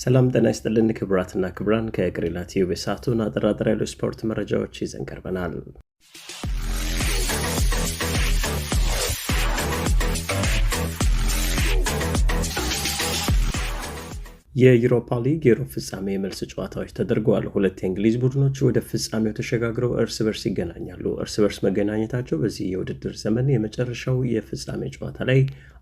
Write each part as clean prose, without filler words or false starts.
ሰላም ጤና ይስጥልን ክቡራትና ክቡራን፣ ከቅሪላ ቲዩብ የሰዓቱን አጠር አጠር ያሉ ስፖርት መረጃዎች ይዘን ቀርበናል። የዩሮፓ ሊግ የሩብ ፍጻሜ የመልስ ጨዋታዎች ተደርገዋል። ሁለት የእንግሊዝ ቡድኖች ወደ ፍጻሜው ተሸጋግረው እርስ በርስ ይገናኛሉ። እርስ በርስ መገናኘታቸው በዚህ የውድድር ዘመን የመጨረሻው የፍጻሜ ጨዋታ ላይ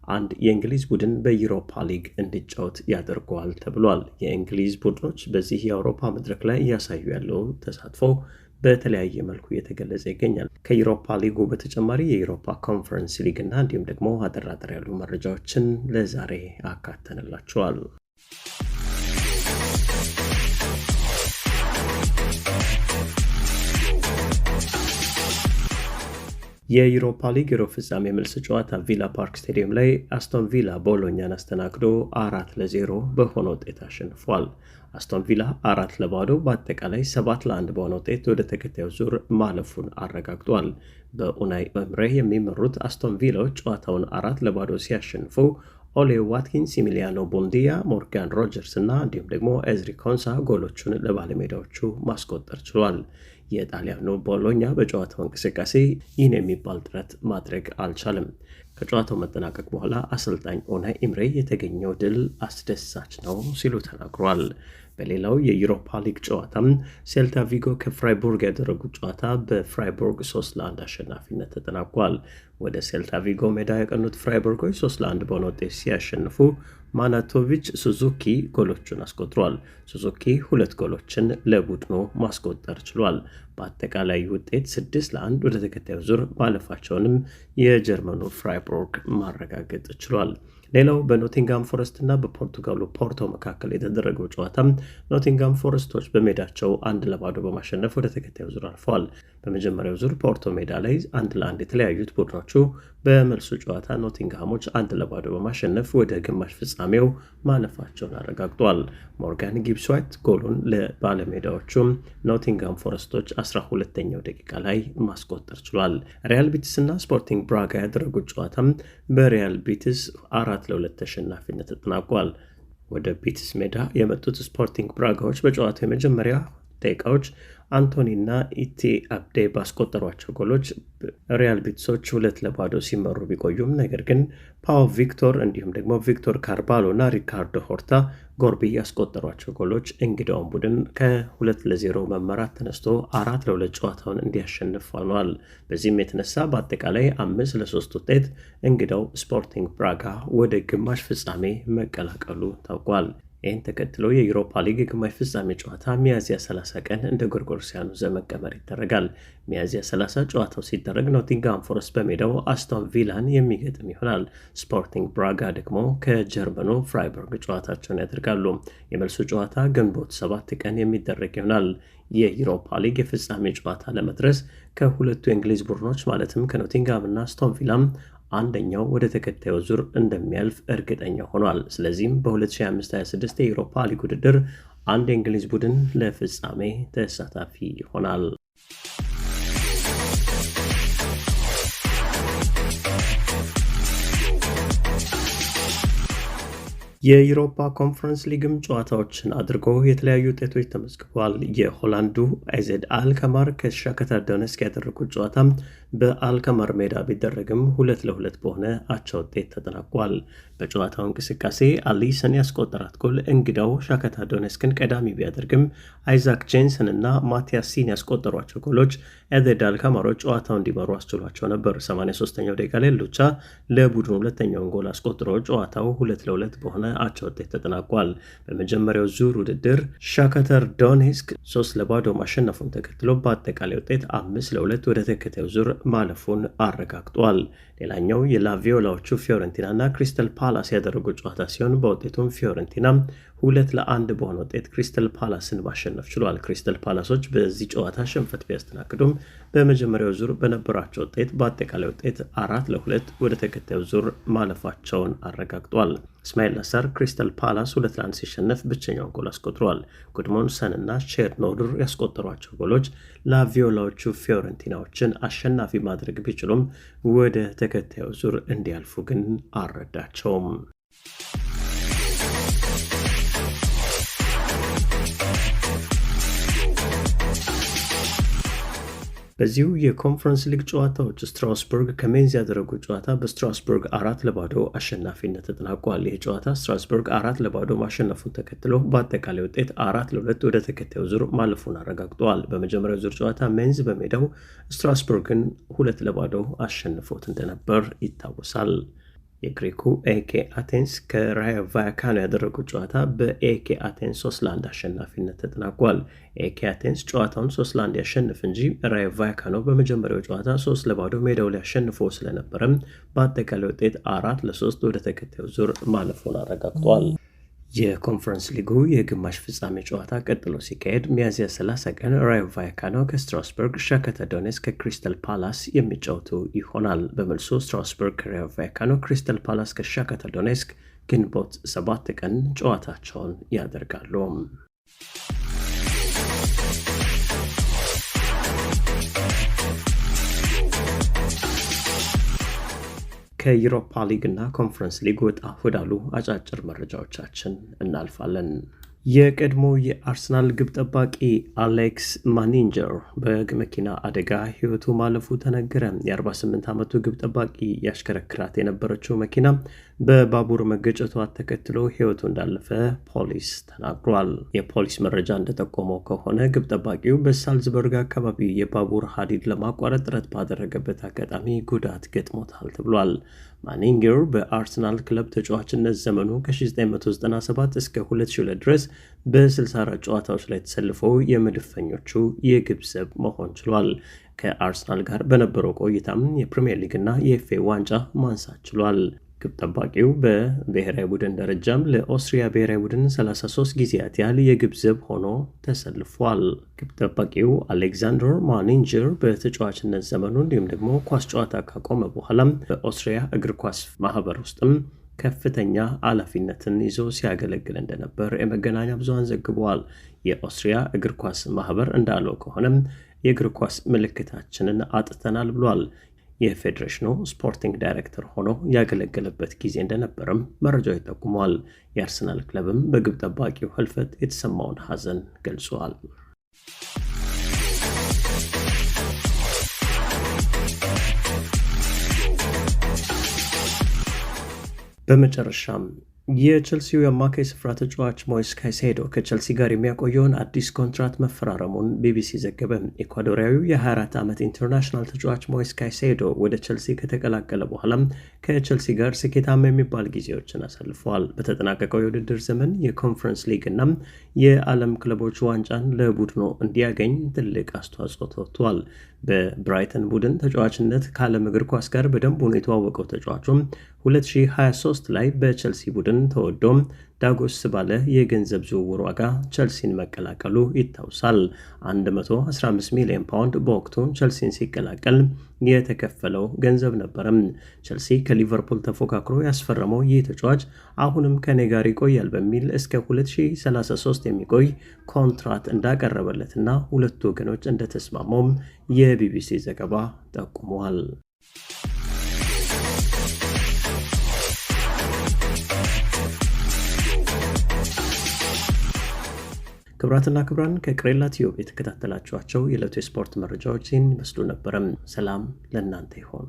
አንድ የእንግሊዝ ቡድን በዩሮፓ ሊግ እንዲጫወት ያደርገዋል ተብሏል። የእንግሊዝ ቡድኖች በዚህ የአውሮፓ መድረክ ላይ እያሳዩ ያለው ተሳትፎ በተለያየ መልኩ እየተገለጸ ይገኛል። ከዩሮፓ ሊጉ በተጨማሪ የዩሮፓ ኮንፈረንስ ሊግ እና እንዲሁም ደግሞ አጠር አጠር ያሉ መረጃዎችን ለዛሬ አካተንላችኋል። የዩሮፓ ሊግ የሩብ ፍጻሜ መልስ ጨዋታ ቪላ ፓርክ ስቴዲየም ላይ አስቶን ቪላ ቦሎኛን አስተናግዶ 4-0 በሆነ ውጤት አሸንፏል። አስቶን ቪላ 4-0 በአጠቃላይ 7-1 በሆነ ውጤት ወደ ተከታዩ ዙር ማለፉን አረጋግጧል። በኡናይ ኤምሬ የሚመሩት አስቶን ቪላዎች ጨዋታውን 4-0 ሲያሸንፉ ኦሌ ዋትኪንስ፣ ኤሚሊያኖ ቦንዲያ፣ ሞርጋን ሮጀርስ እና እንዲሁም ደግሞ ኤዝሪ ኮንሳ ጎሎቹን ለባለሜዳዎቹ ማስቆጠር ችሏል። የጣሊያኑ ቦሎኛ በጨዋታው እንቅስቃሴ ይህን የሚባል ጥረት ማድረግ አልቻለም። ከጨዋታው መጠናቀቅ በኋላ አሰልጣኝ ኡናይ ኤምሬ የተገኘው ድል አስደሳች ነው ሲሉ ተናግሯል። በሌላው የዩሮፓ ሊግ ጨዋታም ሴልታ ቪጎ ከፍራይቡርግ ያደረጉት ጨዋታ በፍራይቡርግ 3-1 አሸናፊነት ተጠናቋል። ወደ ሴልታ ቪጎ ሜዳ ያቀኑት ፍራይቡርጎች 3-1 በሆነ ውጤት ሲያሸንፉ ማናቶቪች ሱዙኪ ጎሎቹን አስቆጥሯል። ሱዙኪ ሁለት ጎሎችን ለቡድኑ ማስቆጠር ችሏል። በአጠቃላይ ውጤት 6-1 ወደ ተከታዩ ዙር ማለፋቸውንም የጀርመኑ ፍራይቡርግ ማረጋገጥ ችሏል። ሌላው በኖቲንጋም ፎረስት እና በፖርቱጋሉ ፖርቶ መካከል የተደረገው ጨዋታ ኖቲንጋም ፎረስቶች በሜዳቸው 1-0 በማሸነፍ ወደ ተከታዩ ዙር አልፈዋል። በመጀመሪያው ዙር ፖርቶ ሜዳ ላይ 1-1 የተለያዩት ቡድኖቹ በመልሱ ጨዋታ ኖቲንግሃሞች 1-0 በማሸነፍ ወደ ግማሽ ፍጻሜው ማለፋቸውን አረጋግጧል። ሞርጋን ጊብስ ዋይት ጎሉን ለባለሜዳዎቹም ኖቲንግሃም ፎረስቶች 12ኛው ደቂቃ ላይ ማስቆጠር ችሏል። ሪያል ቤቲስ እና ስፖርቲንግ ብራጋ ያደረጉት ጨዋታም በሪያል ቤቲስ 4-2 ተሸናፊነት ተጠናቋል። ወደ ቤቲስ ሜዳ የመጡት ስፖርቲንግ ብራጋዎች በጨዋታው የመጀመሪያ ደቂቃዎች አንቶኒና ኢቴ አብዴ ባስቆጠሯቸው ጎሎች ሪያል ቤቲሶች 2-0 ሲመሩ ቢቆዩም ነገር ግን ፓው ቪክቶር እንዲሁም ደግሞ ቪክቶር ካርባሎ እና ሪካርዶ ሆርታ ጎርቢ ያስቆጠሯቸው ጎሎች እንግዳውን ቡድን ከ2-0 መመራት ተነስቶ 4-2 ጨዋታውን እንዲያሸንፍ ሆኗል። በዚህም የተነሳ በአጠቃላይ 5-3 ውጤት እንግዳው ስፖርቲንግ ብራጋ ወደ ግማሽ ፍጻሜ መቀላቀሉ ታውቋል። ይህን ተከትሎ የዩሮፓ ሊግ የግማሽ ፍጻሜ ጨዋታ ሚያዝያ 30 ቀን እንደ ጎርጎሮሳውያኑ ዘመን ቀመር ይደረጋል። ሚያዝያ 30 ጨዋታው ሲደረግ ኖቲንግሃም ፎረስት በሜዳው አስቶን ቪላን የሚገጥም ይሆናል። ስፖርቲንግ ብራጋ ደግሞ ከጀርመኑ ፍራይበርግ ጨዋታቸውን ያደርጋሉ። የመልሱ ጨዋታ ግንቦት 7 ቀን የሚደረግ ይሆናል። የዩሮፓ ሊግ የፍጻሜ ጨዋታ ለመድረስ ከሁለቱ የእንግሊዝ ቡድኖች ማለትም ከኖቲንግሃም እና አስቶን ቪላም አንደኛው ወደ ተከታዩ ዙር እንደሚያልፍ እርግጠኛ ሆኗል። ስለዚህም በ2025/26 የዩሮፓ ሊግ ውድድር አንድ የእንግሊዝ ቡድን ለፍጻሜ ተሳታፊ ይሆናል። የዩሮፓ ኮንፈረንስ ሊግም ጨዋታዎችን አድርጎ የተለያዩ ውጤቶች ተመዝግበዋል። የሆላንዱ አይዜድ አልከማር ከሻክታር ዶኔስክ ያደረጉት ጨዋታ በአልከማር ሜዳ ቢደረግም 2-2 በሆነ አቻ ውጤት ተጠናቋል። በጨዋታው እንቅስቃሴ አሊሰን ያስቆጠራት ጎል እንግዳው ሻክታር ዶኔስክን ቀዳሚ ቢያደርግም አይዛክ ጄንሰን እና ማቲያስ ሲን ያስቆጠሯቸው ጎሎች ኤዜድ አልከማሮች ጨዋታው እንዲመሩ አስችሏቸው ነበር። 83ኛው ደቂቃ ላይ ሉቻ ለቡድኑ ሁለተኛውን ጎል አስቆጥሮ ጨዋታው 2-2 በሆነ አቻ ውጤት ተጠናቋል። በመጀመሪያው ዙር ውድድር ሻክታር ዶኔስክ 3-0 ማሸነፉን ተከትሎ በአጠቃላይ ውጤት 5-2 ወደ ተከታዩ ዙር ማለፉን አረጋግጧል። ሌላኛው የላቪዮላዎቹ ፊዮረንቲና እና ክሪስተል ፓላስ ያደረጉት ጨዋታ ሲሆን በውጤቱም ፊዮረንቲና 2-1 በሆነ ውጤት ክሪስተል ፓላስን ማሸነፍ ችሏል። ክሪስተል ፓላሶች በዚህ ጨዋታ ሽንፈት ቢያስተናግዱም በመጀመሪያው ዙር በነበራቸው ውጤት በአጠቃላይ ውጤት 4-2 ወደ ተከታዩ ዙር ማለፋቸውን አረጋግጧል። እስማኤል ላሳር ክሪስተል ፓላስ 2-1 ሲሸነፍ ብቸኛውን ጎል አስቆጥሯል። ጉድሞንሰን እና ቼርኖድር ያስቆጠሯቸው ጎሎች ላቪዮላዎቹ ፊዮረንቲናዎችን አሸናፊ ማድረግ ቢችሉም ወደ ተከታዩ ዙር እንዲያልፉ ግን አልረዳቸውም። በዚሁ የኮንፈረንስ ሊግ ጨዋታዎች ስትራስቡርግ ከሜንዝ ያደረጉት ጨዋታ በስትራስቡርግ 4-0 አሸናፊነት ተጠናቋል። ይህ ጨዋታ ስትራስቡርግ 4-0 ማሸነፉን ተከትሎ በአጠቃላይ ውጤት 4-2 ወደ ተከታዩ ዙር ማለፉን አረጋግጧል። በመጀመሪያው ዙር ጨዋታ ሜንዝ በሜዳው ስትራስቡርግን 2-0 አሸንፎት እንደነበር ይታወሳል። የግሪኩ ኤኬ አቴንስ ከራዮ ቫያካኖ ያደረጉት ጨዋታ በኤኬ አቴንስ 3-1 አሸናፊነት ተጠናቋል። ኤኬ አቴንስ ጨዋታውን 3-1 ያሸንፍ እንጂ ራዮ ቫያካኖ በመጀመሪያው ጨዋታ 3-0 ሜዳው ላይ አሸንፎ ስለነበረም በአጠቃላይ ውጤት 4-3 ወደ ተከታዩ ዙር ማለፉን አረጋግጧል። የኮንፈረንስ ሊጉ የግማሽ ፍጻሜ ጨዋታ ቀጥሎ ሲካሄድ ሚያዝያ 30 ቀን ራዮ ቫያካኖ ከስትራስበርግ፣ ሻክታር ዶኔስክ ከክሪስታል ፓላስ የሚጫወቱ ይሆናል። በመልሱ ስትራስበርግ ከራዮ ቫያካኖ፣ ክሪስታል ፓላስ ከሻክታር ዶኔስክ ግንቦት 7 ቀን ጨዋታቸውን ያደርጋሉ። ከዩሮፓ ሊግ እና ኮንፈረንስ ሊግ ወጣ ወዳሉ አጫጭር መረጃዎቻችን እናልፋለን። የቀድሞ የአርሰናል ግብ ጠባቂ አሌክስ ማኒንጀር በመኪና አደጋ ሕይወቱ ማለፉ ተነገረ። የ48 ዓመቱ ግብ ጠባቂ ያሽከረክራት የነበረችው መኪና በባቡር መገጨቷ ተከትሎ ሕይወቱ እንዳለፈ ፖሊስ ተናግሯል። የፖሊስ መረጃ እንደጠቆመው ከሆነ ግብ ጠባቂው በሳልዝበርግ አካባቢ የባቡር ሀዲድ ለማቋረጥ ጥረት ባደረገበት አጋጣሚ ጉዳት ገጥሞታል ተብሏል። ማኒንገር በአርሰናል ክለብ ተጫዋችነት ዘመኑ ከ1997 እስከ 2002 ድረስ በ64 ጨዋታዎች ላይ ተሰልፎ የመድፈኞቹ የግብ ዘብ መሆን ችሏል። ከአርሰናል ጋር በነበረው ቆይታም የፕሪምየር ሊግና የኤፍኤ ዋንጫ ማንሳት ችሏል። ግብ ጠባቂው በብሔራዊ ቡድን ደረጃም ለኦስትሪያ ብሔራዊ ቡድን 33 ጊዜያት ያህል የግብ ዘብ ሆኖ ተሰልፏል። ግብ ጠባቂው አሌክዛንደር ማኒንጀር በተጫዋችነት ዘመኑ እንዲሁም ደግሞ ኳስ ጨዋታ ካቆመ በኋላም በኦስትሪያ እግር ኳስ ማህበር ውስጥም ከፍተኛ ኃላፊነትን ይዞ ሲያገለግል እንደነበር የመገናኛ ብዙኃን ዘግበዋል። የኦስትሪያ እግር ኳስ ማህበር እንዳለው ከሆነም የእግር ኳስ ምልክታችንን አጥተናል ብሏል። የፌዴሬሽኑ sporting director ሆኖ ያገለገለበት ጊዜ እንደነበረም መረጃው ይጠቁመዋል። የአርሰናል ክለብም በግብ ጠባቂው ህልፈት የተሰማውን ሐዘን ገልጿል። በመጨረሻም የቸልሲው የአማካይ ስፍራ ተጫዋች ሞይስ ካይሴዶ ከቸልሲ ጋር የሚያቆየውን አዲስ ኮንትራት መፈራረሙን ቢቢሲ ዘገበ። ኢኳዶሪያዊው የ24 ዓመት international ተጫዋች ሞይስ ካይሴዶ ወደ ቸልሲ ከተቀላቀለ በኋላም ከቸልሲ ጋር ስኬታማ የሚባል ጊዜዎችን አሳልፈዋል። በተጠናቀቀው የውድድር ዘመን የኮንፈረንስ ሊግ እና የዓለም ክለቦች ዋንጫን ለቡድኑ እንዲያገኝ ትልቅ አስተዋጽኦ ተወጥቷል። በብራይተን ቡድን ተጫዋችነት ከዓለም እግር ኳስ ጋር በደንብ ሆኖ የተዋወቀው ተጫዋቹም 2023 ላይ በቸልሲ ቡድን ተወዶም ዳጎስ ባለ የገንዘብ ዝውውር ዋጋ ቸልሲን መቀላቀሉ ይታወሳል። 115 ሚሊዮን ፓውንድ በወቅቱ ቸልሲን ሲቀላቀል የተከፈለው ገንዘብ ነበረም። ቸልሲ ከሊቨርፑል ተፎካክሮ ያስፈረመው ይህ ተጫዋች አሁንም ከኔ ጋር ይቆያል በሚል እስከ 2033 የሚቆይ ኮንትራት እንዳቀረበለትና ሁለቱ ወገኖች እንደተስማሙም የቢቢሲ ዘገባ ጠቁሟል። ክቡራትና ክቡራን ከቅሬላ ቲዩብ የተከታተላችኋቸው የዕለቱ የስፖርት መረጃዎች ይህን ይመስሉ ነበረም። ሰላም ለእናንተ ይሆን።